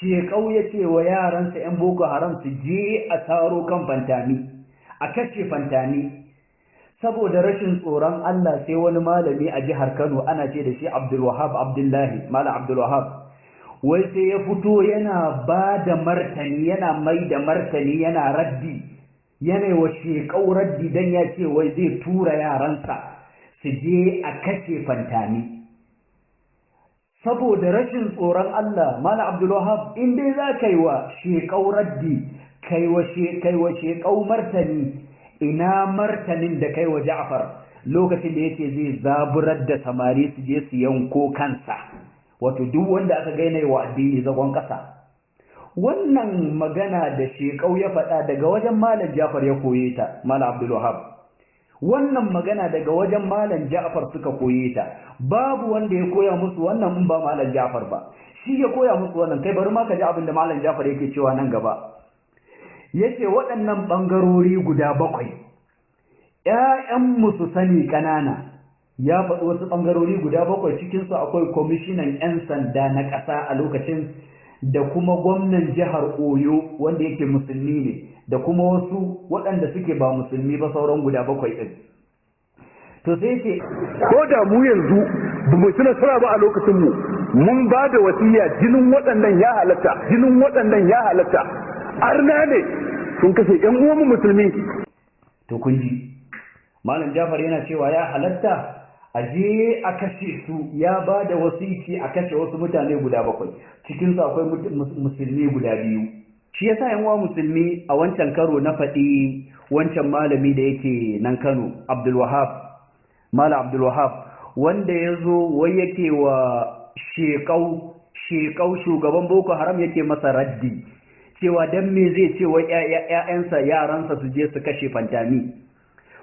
Shekau ya ce wa yaransa 'yan Boko Haram su je a taro kan Fantami, a kashe Fantami. Saboda rashin tsoron Allah, sai wani malami a jihar Kano, ana ce da shi Abdulwahab Abdullahi, Malam Abdulwahab, wai sai ya fito yana ba da martani, yana mai da martani, yana raddi, yana wa Shekau raddi, dan ya ce wai zai tura yaransa su je a kashe Fantami. Saboda rashin tsoron Allah, Malam Abdulwahab, in dai za ka yi wa Shekau raddi, kai wa Shekau martani, ina martanin da kai wa Ja'far lokacin da yake zai zaburar da samari su je su yanko kansa, wato duk wanda aka gaina wa addini zagon ƙasa? Wannan magana da Shekau ya faɗa, daga wajen Malam Ja'far ya koye ta. Malam Abdul Wahab, wannan magana daga wajen Malam Ja'far suka koye ta. Babu wanda ya koya musu wannan in ba Malam Ja'far ba. Shi ya koya musu wannan. Kai, bari ma ka ji abin da Malam Ja'far yake cewa nan gaba. Yace waɗannan ɓangarori guda bakwai, ‘ya'yanmu su sani ƙanana. Ya faɗi wasu ɓangarori guda bakwai, cikinsu akwai kwamishinan 'yan sanda na ƙasa a lokacin, da kuma gwamnan jihar Oyo wanda yake musulmi ne, da kuma wasu waɗanda suke ba musulmi ba, sauran guda bakwai ɗin. To sai ce Ko da mu yanzu ba mu ci nasara ba, a lokacin mu mun ba da wasiya, jinin waɗannan ya halatta, jinin waɗannan ya halatta. Arna ne, sun kashe ƴan uwanmu musulmi. To kun ji, Malam Jafar yana cewa ya halatta a je a kashe su. Ya ba da wasiki a kashe wasu mutane guda bakwai, cikinsu akwai musulmi guda biyu. Shi yasa, yan uwa musulmi, a wancan karo na faɗi wancan malami da yake nan Kano, Abdul Wahab, Malam Abdul Wahab, wanda ya zo wai yake wa Shekau, shugaban Boko Haram, yake masa raddi cewa dan me zai ce wai ƴaƴansa, yaransa su je su kashe Fantami.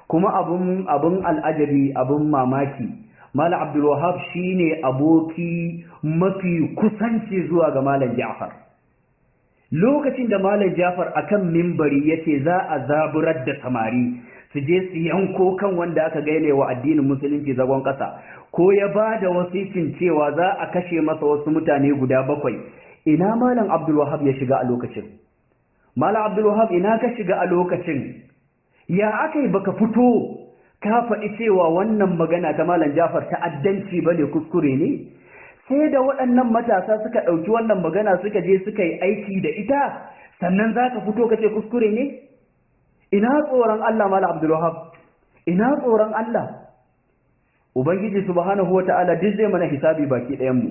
Kuma abun al'ajabi, abun mamaki, Malam Abdul Wahab shine aboki mafi kusanci zuwa ga Malam Ja'far. Lokacin da Malam Ja'far akan mimbari yace za a zaburar da samari su je su yanko kan wanda aka gaine wa addinin musulunci zagon ƙasa, ko ya ba da wasicin cewa za a kashe masa wasu mutane guda bakwai, ina Malam Abdul Wahab ya shiga a lokacin? Malam Abdul Wahab, ina ka shiga a lokacin? Ya aka yi baka fito ka faɗi cewa wannan magana ta Malam Jafar ta'addanci ba ne, kuskure ne? Sai da waɗannan matasa suka ɗauki wannan magana suka je suka yi aiki da ita, sannan za ka fito ka ce kuskure ne? Ina tsoron Allah, Malam Abdul Wahab? Ina tsoron Allah? Ubangiji Subhanahu wata'ala duk zai mana hisabi baki ɗayan mu.